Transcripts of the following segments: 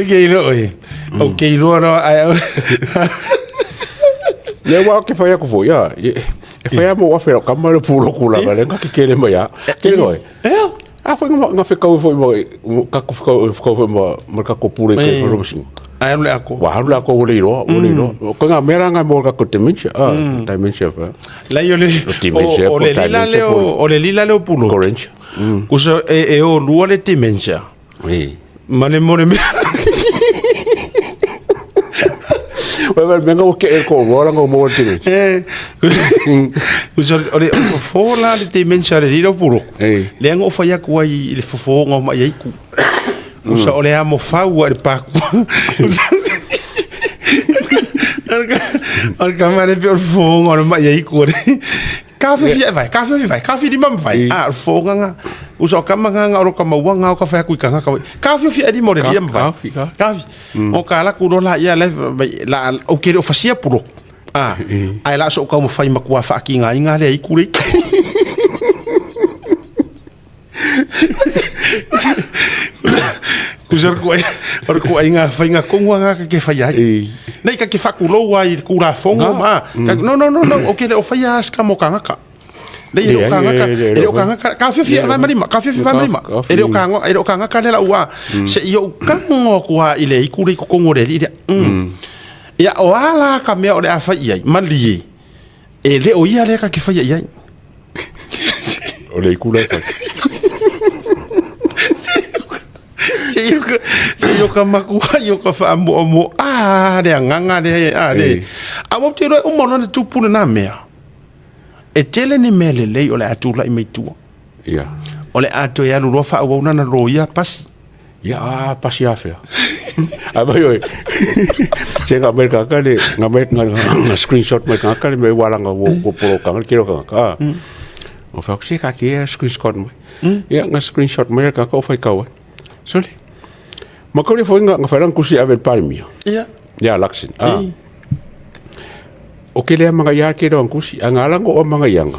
Ke iloa oe. O ke iloa no ai. Le wa ke fai aku foi a. E fai a mo afe o kama le pulo kula ga le ka ke kele mai a. Ke loe. E A foi nga fe kau foi ma ka ku fe kau foi ma ma ka ko pule ke foi ma singa. Ai alu le ako. Wa haru la ko le iloa, o le iloa. Ko nga mera nga mo ka ko dementia. Ah, dementia pa. Lai o le dementia, o le lila dementia, leo o le lila leo pulo. Corange. Kusa e o lua le dementia. Oui. Ma le mo le mea. Wa wa menga o ke e ko wa la mo dementia. Eh. Kusa o le o fofo la le dementia le lila pulo. Eh. Le anga o fai aku ai i le fofo o mai ai ku. Kusa o le amo fau a le paku. O le kamare pe o le fofo o le mai ai ku. Ka whiwhi e vai, ka whiwhi vai, ka whiri mama vai. A, o fofo nga. Usa o kama nga o roka maua nga o ka whai aku i ka ngaka. Ka whiwhi e lima o le lia ma vai. Ka whiwhi. O ka la ku la ia le la o kere o fasia puro. A, ai la so ka mo whai makua whaaki ngā inga le i kure. Kusa ku ai, ora ku ai ngā whainga kongua ngā ka ke whai ai. Nei ka ke whakulou ai i kura whongo ma. No, no, no, no, o kere o whai a ska mo ka ngaka. Nei e o ka ngaka, e o ka ngaka, ka whiwhi vai marima, ka whiwhi vai marima. E o ka ngaka, e o ka ngaka le la ua. Se i o kango ku a i le i kure i kokongo le ri. Ia o ala ka mea o le a whai i ai, mali e. E le o ia lea ka ke whaia i ai. O le ikula e whai. Se i o ka makua i o ka wha mo a le anganga le a le. A mo te roe uma lona tupu le nā mea. E tele ni mea le lei o le atu lai mai tua. Ia. O le atu e alu roa wha au nana ro ia pasi. Ia, a pasi afea. A mai oi. Se nga mai ka le nga mai nga screenshot mai ka le me wala nga wo wo polo ka le kilo ka ka. O fa se ka ke screenshot mai. Ia nga screenshot mai ka ka o fai kau. Sole. Ma ko le foi nga nga fa lang kusi ave palmia. Ia. Ia laksin. Ah. O ke lea manga ia ke roang kusi. A ngā lango o manga ianga.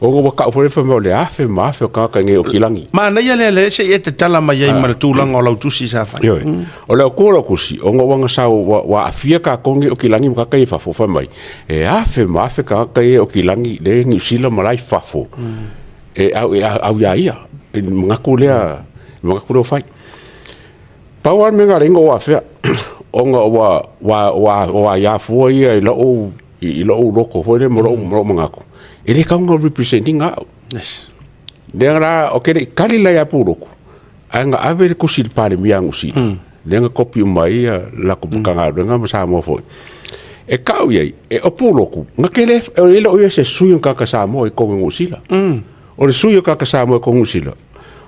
O ngā waka o whare whamau le awhe ma awhe o kāka nge o kilangi. Ma nei le le se i e te tala mai ai ma le tūlanga o lau tusi sa whai. Ioi. O leo kōra kusi, o ngā wanga sa wa, wa awhia ka konge o kilangi ma kāka i whafo whai mai. E awhe ma awhe kāka i o kilangi le Niu Sila ma lai whafo. E au, e au, au ia ia. E ngaku lea, ngaku lea o whai. Pau a me ngā ringa o awhea, o ngā wa, wa, wa, wa ia fua ia i lou, i lou loko foi le mo lou, mo lou mangaku. E le kaunga representing au. Yes. Le rā, o kere kali lai a pūroku. Ai ngā ave le kusi le pare mia ngusi. Le ngā kopi mai ia la ko pukanga renga ma Samoa foi. E kau iai, e o pūroku. Ngā kele, e le o ia se sui o kaka Samoa i konga ngusila. O le sui o kaka Samoa i konga ngusila.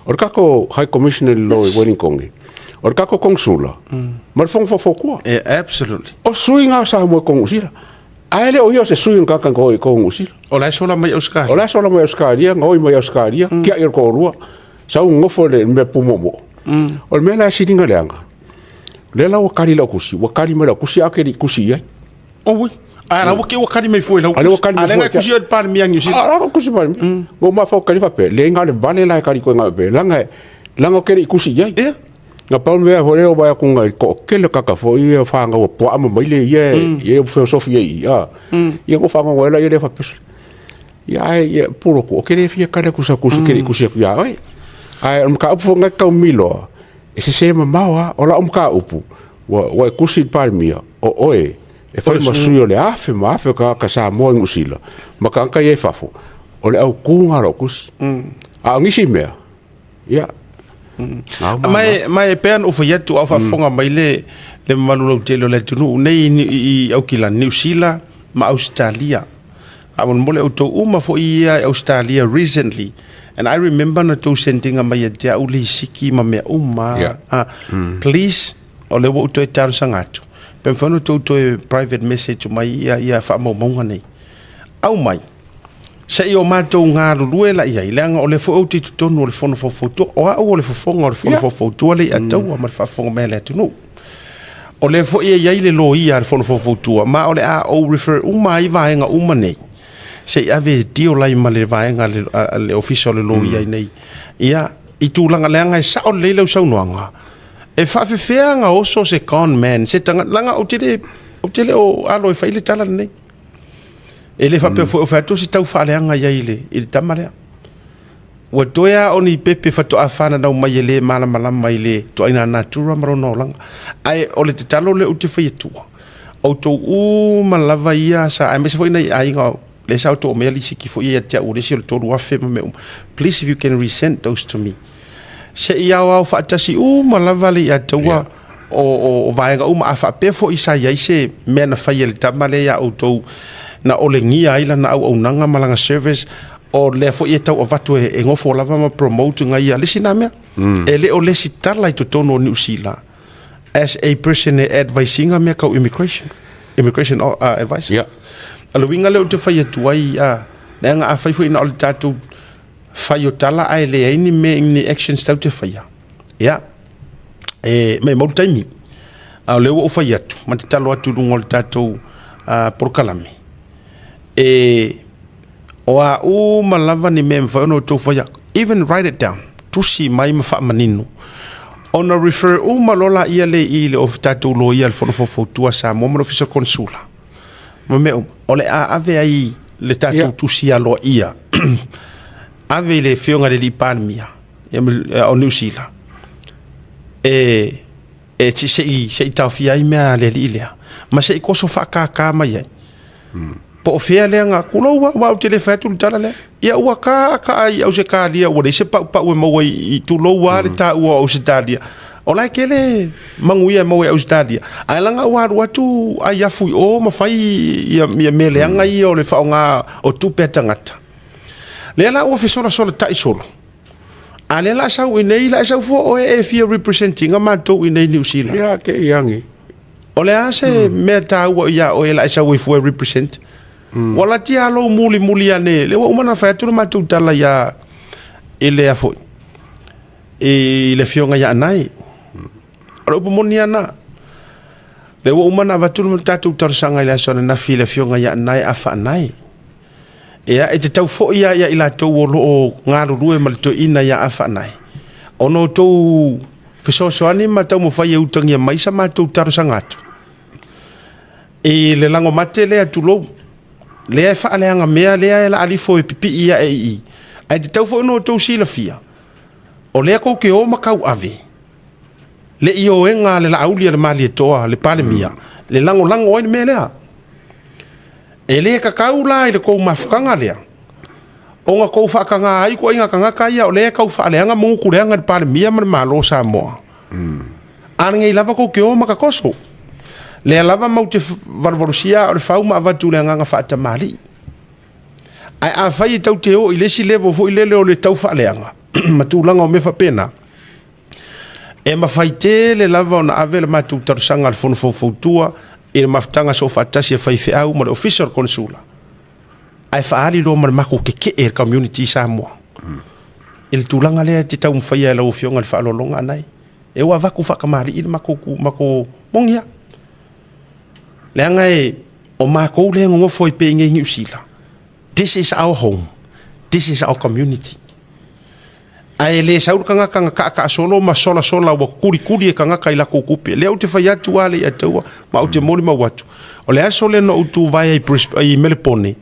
O le kako High Commissioner le lo i Wellington. O le kako Konsula. Ma le fongo fofokua. Yeah, absolutely. O sui ngā Samoa i konga ngusila. Ai le o ia o se sui o kaka i konga ngusila. O la sola mai Australia. O la sola mai Australia, ngoi mai Australia, kia i ko rua. Sa u ngofo le mea pumomo. O le mea la siringa le anga. Le la ua kari lau kusi, ua kari mai lau kusi a ke li kusi ai. O ui. A la ua ke ua kari mai fue lau. A le ua kari mai A le fue, ngai kusi o le pare mia New Zealand. A la kusi mai. Ngo ma fau kari fape, le nga le vale la kari ko nga pe. Langa langa ke li kusi ai. Ia. Nga pau mea hore o vai ku ngai ko ke le kaka fo ia whanga ua poa ma mai le ia ia filosofia i a. Ia ko whanga ngoela ia le fape. Ia ai ia puro ku o ke le fia kare kusa kusi ke le kusi ku ia oi. Ai o ka upu ngai kau milo. E se se mamao a o la o ka upu. Ua ua e kusi palmia o oe e fai ma sui o le afe ma afe ka ka Samoa i Nusila. Ma ka ka ia fafo. O le au kūnga ro kusi. A o ngisi mea. Ia. Mai mai pe an ufa atu au faafofoga mai le le mamalu lautele o le atunuu nei i Aukilani, Niu Sila ma Ausetalia. Faamolemole outou uma foi ia i Australia recently. And I remember na tou sendinga mai ia te au le siki ma mea uma. Yeah. Ah, Please, o le ua ou toe talosaga atu. Pe mafai ona outou toe private message mai ia ia faamaumauga nei. Au mai, se i o matou galulue la i ai, leaga o lea foi ou te i totonu o le fono faufautua, o au o le fofoga o le fono faufautua le i ataua ma le faafofoga mai a le atunuu. O lea foi e i ai le loia a le fono faufautua, ma o le a ou refer uma ai vaega uma nei, se i ave e deal ai ma le vaega a le ofisa o le loia i nei. Ia, I tulaga leaga e sao lelei lau saunoaga, e faafefea ona oso se con man, se tagata, leaga ou te le, ou te le o alo e fai le tala lenei. E le faapea foi o fai atu se tau faaleaga i ai i le tama lea. Ua toe lava o ni pepe faatoa fananau mai e le malamalama i le ituaiga natura ma lona olaga. Ae o le tatalo lea ou te fai atua, outou uma lava ia sa, aemaise foi nai aiga lea sa outou aumaia lisiti foi ia te au, o le isi o le 3,000 ma mea uma. Please if you can resend those to me. Se i aoao faatasi uma lava le Aiataua o vaega uma. A faapea foi sa i ai se mea na fai e le tama lea ia outou na olegia ai lana auaunaga ma lana service, o lea foi e tau avatu e gofo lava ma promote ngai ia le isi na mea. E le o le isi tala i totonu o Niu Sila as a person e advise ina mea tau immigration advice. O le uiga lea ou te fai atu ai, leaga a fai foi na o le tatou fai o tala ae leai ni mea ni actions tau te faia. Ia, e mai mau le taimi. A o lea ua ou fai atu, ma tatalo atu i luga o le tatou polokalame. E o a uma lava ni mea e mafai ona outou faia, even write it down, tusi mai ma faamanino. Ona refer uma loa laia le i le of tatou loia le Fono Faufautua a Samoa ma le Ofisa o Konesula. Ma mea uma, o le a ave ai le tatou tusi aloaia, ave i le afioga i le alii Palemia o Niu Sila, e se i taofia ai mea a le alii lea, ma se i koso faakākā mai ai. Po o fea lea nga kulou aua ou te le fai atu le tala lea. Ia ua ka ka ai Ausetalia ua leai se paupau e maua i tulou lava le taua o Ausetalia. O la e tele manuia e maua i Ausetalia. Ae leaga ua alu atu ai afu i o ma fai ia mea leaga ia o le faaaoga o tupe a tagata. Lea la ua fesolasola solo. A lea la sau i nei, la e sau fua oe e fia represent ina matou i nei Niu Sila. Ia te i angi. O le a se mea taua ia oe la e sau ai fua e represent. Ua lati a lou muli muli ane, le ua uma na fai atu le matou tala ia i le afoi. I le afioga ia Anae. O le upu moni ana. Le ua uma na avatu le tatou talosaga i le aso ananafi i le afioga ia Anae Afa Anae. Ia, e te tau foi ia ia i latou o lo o galulue ma le toeaina ia Afa Anae. Ona o tou fesoasoani ma taumafai e utagia mai sa matou talosaga atu. I le lago mate lea tulou, lea e faaleaga mea lea e laalifo e pipii ae i i. Ae tatau foi ona outou silafia, o lea tou te o ma tauave, le ioega a le Laauli a le Malietoa, le Palemia, le lagolago ai le mea lea. E le tatau la i le tou mafutaga lea, ona tou faataga ai ituaiga tagata ia o lea e tau faaleaga ma gutuleaga i le Palemia ma le Malo o Samoa. A lenei lava tou te o ma tatoso. Lea lava mau te valuvalusia o le fau ma avatu le agaga faatamalii. Ae afai e tau te o i le isi level foi lele o le tau faaleaga ma tulaga o mea faapena, e mafai tele lava ona ave le matou talosaga a le Fono Faufautua i le mafutaga soofaatasi a faifeau ma le Ofisa o le Konesula, ae faaali loa ma le matou tetee i le community i Samoa. I le tulaga lea e te taumafaia e lau Afioga i le faaaloaloga anai. E ua avatu faatamalii le matou moni lava. Leaga e o matou lea e nonofo ai pea i inei i Niu Sila. This is our home. This is our community. Ae le sau le tagata na taataasolo ma solasola ua kulikuli e tagata i latou tupe. Lea ou te fai atu lava le Aiataua ma ou te molimau atu. O le aso lea na ou tuvae ai i Melepone,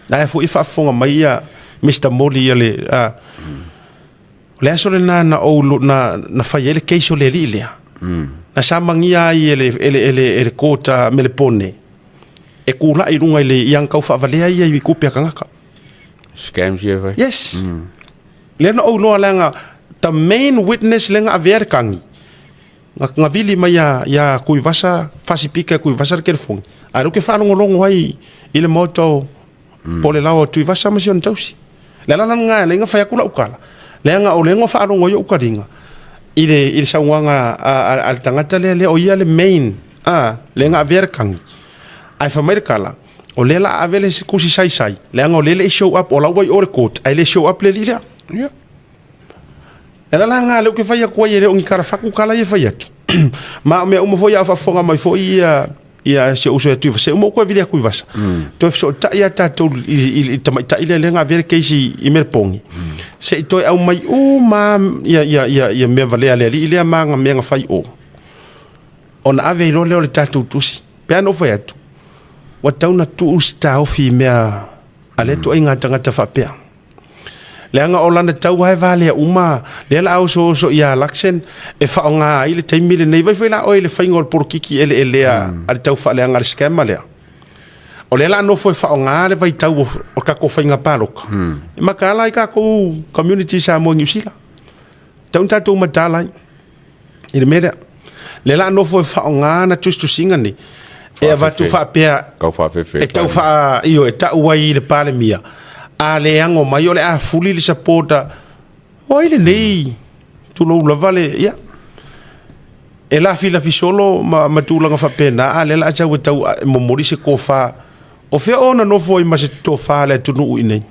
la e foi e faafofoga mai ia Mr. Moli ia le... o le aso lena na ou na fai ai le case o le alii lea. Na samagia ai e le court a Melepone e tulai i luga i le i ana tau faavalea ia i tupe a tagata. Scams ia fai. Yes. Lea na ou iloa leaga the main witness lea na avea le kagi. Na vili mai ia Tuivasa, Fasipika e Tuivasa le telefoni. Ae lea ou te faalogologo ai i le maota o po o le lao o Tuivasa ma si ona tausi. Le ala la lena e ala ai ona fai atu lau tala, leaga o lea na faalogo ai ou taliga i le saunoaga a le tagata lea, lea o ia le main, lea na avea le kagi. Ae fai mai le tala, o lea la ave le tusi saisai, leaga o lea e le i show up, o la ua i o le court, ae le show up le alii lea. E ala la lena lea ou te fai atu ai e le o ni tala fatu tala ia e fai atu. Ma o mea uma foi a o faafofoga mai foi ia ia si ou uso ia Tuivasa, se uma ou toe vili atu i Vasa. Toe fesootai lava tatou i le tamaitai lea lea na avea le case i Melepogī, se i toe aumai uma lava ia mea valea a le alii lea ma ana mea na fai i o, ona ave ai loa lea o le tatou tusi. Pe a na ou fai atu, ua tatau ona tuu se taofi i mea a lea ituaiga tagata faapea. Leaga o lana taua e valea uma, lea la a osooso ia Luxen e faaaoga ai le taimi lenei. Vai foi la oe i le faiga o le polokiki eleelea a le taufaaleaga a le scammer lea. O lea la a nofo e faaaoga le vaitau o tatou faiga palota. E mataala ai tatou community Samoa i Niu Sila. Tau ina tatou mataala ai i le mea lea. Lea la a nofo e faaaoga na tusitusiga nei e avatu faapea Tau faafefe. E tau faa io e tau ai i le Palemia a le ago mai o le a fuli le support a o ai lenei tulou lava le ia e lafilafi solo ma tulaga faapena a lea la a tau e tau momoli se tofa o fea ona nofo ai ma se tofa a le atunuu i nei.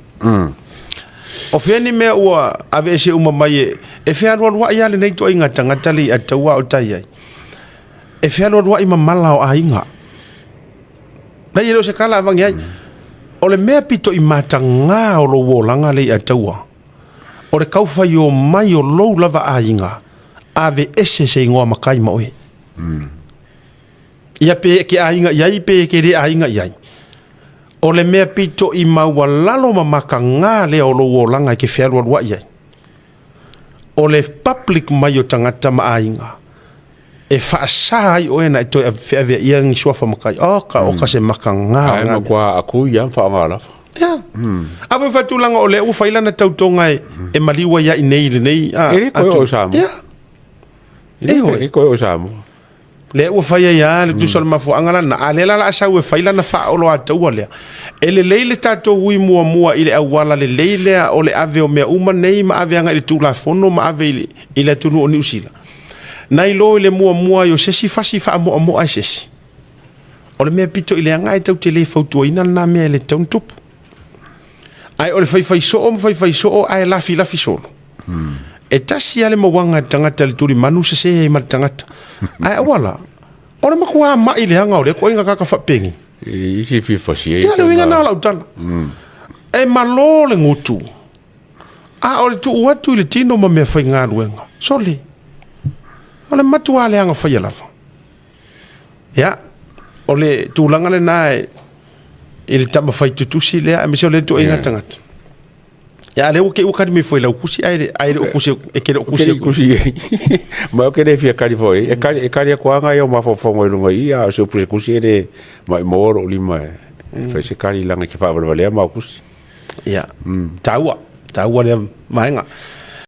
O fea ni mea ua aveese uma mai e fealualuai lava lenei ituaiga tagata le iataua o tai ai. E fealualuai ma mala o aiga. Nei e le o se tala avane ai. O le mea pito i mataga o lou olaga le iataua. O le taufai o mai o lou lava aiga, aveese se igoa matai ma oe. Ia pe e ke aiga i ai, pe e ke le aiga i ai. O le mea pito i maualalo ma mataga lea o lou olaga e te fealualuai ai. O le public mai o tagata ma aiga e faasa ai oe na e toe feaveaia ni suafa matai. Oka, oka se mataga. Ae matua aku ia whaonga lava. Ia. A foi faatulaga o lea ua fai lana tautoga e maliu ai i nei lenei. E le koe o Samoa. Ia. E le koe o Samoa. Lea ua fai ai lava le tusa o le mafuaaga lana, a lea la o le a sau e fai lana faaoloataua lea. E lelei le tatou ui muamua i le auala lelei lea o le ave o mea uma nei ma ave agai i le Tulafono ma ave i le atunuu o Niu Sila, nai lo i le muamua ai o se isi fasi faamoamoa e se isi. O le mea pito i leaga ae tatou te le fautuaina lena mea e le tatau ona tupu. Ae o le faifai soo ma faifai soo ae lafilafi solo. E tasi lava le mauaga e le tagata i le tulimanu sese ai ma le tagata. Ae aua la, o le matua mai leaga o lea ituaiga tagata faapeni. E isi fia fasia. Ia le uiga na o lau tala. E malo le gutu, a o le tuu atu i le tino ma mea faigaluega. Sole, o le matua leaga faia lava. Ia, o le tulaga lena e, i le tama fai tutusi lea, aemaise o lea ituaiga tagata. Ia, a lea ua te i ua kali mai foi lau kusi, ae le o kusi, e ke le o kusi. Kusi ai. Ma o ke le fia kali foi. E kali aku anga i o mafaufauga i lunga i, a o se upu se kusi e le mai mo ro lima e. E fai se kali langa ke whaawalevalea ma o kusi. Ia, taua, taua lea vaega.